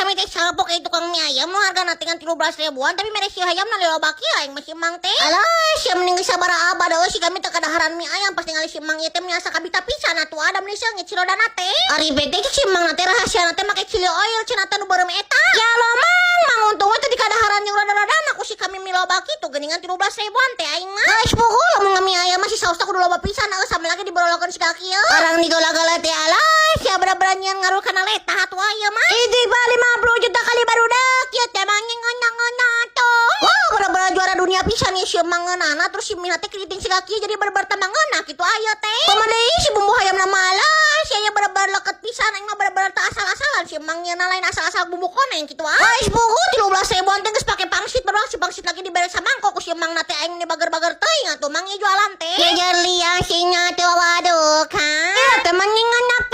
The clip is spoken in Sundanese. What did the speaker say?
kami teh salpok ka tukang mie ayam nu hargana teh ngan 13 ribuan, tapi mere si hayamna loba kieu aing mah si Mang teh. Alah, sia mending geus sabaraha abad euy si kami teh kadaharan mie ayam, pas ningali si Mang ieu teh asa kabita pisan atuh ada meni seungit si rodana teh. Ari bete si Mang teh rahasiana teh make chili oil cenah teh nu beureum eta. Ya lo Mang, Mang untung we teh di kadaharan jeung roda-rodana ku si kami mie loba kitu geuningan 13 ribuan teh aing mah. Geus puguh lamun nge-mie ayam masih sausna kudu loba pisan euy, sama lagi diborolokeun si kaki euy. Orang digolak-golak teh, alah sia bener-bener nyian ngaruh kana letah atuh aya mah. Ini 50 juta kali barudak ieu teh mah ngona-ngona tuh. Wah, bener-bener juara dunia pisan nih si Mang ngeunana, terus si mie teh keriting si kaki jadi bener-bener tambah ngeunah kitu aya teh. Kumaha deui si bumbu hayamna mah, alah si aya bener-bener leket pisan, aing mah bener-bener teu asal-asalan si Mang nyeuna, lain asal-asal bumbu koneng kitu ah. Geus puguh 13 ribuan teh geus pake pangsit, baru si pangsit lagi dibere samangkok ku si Mang na teh, aing ni bager-bager teuing atuh Mang ieu jualan teh. Jejer liang singa teh waduh kan. Ya teh mah.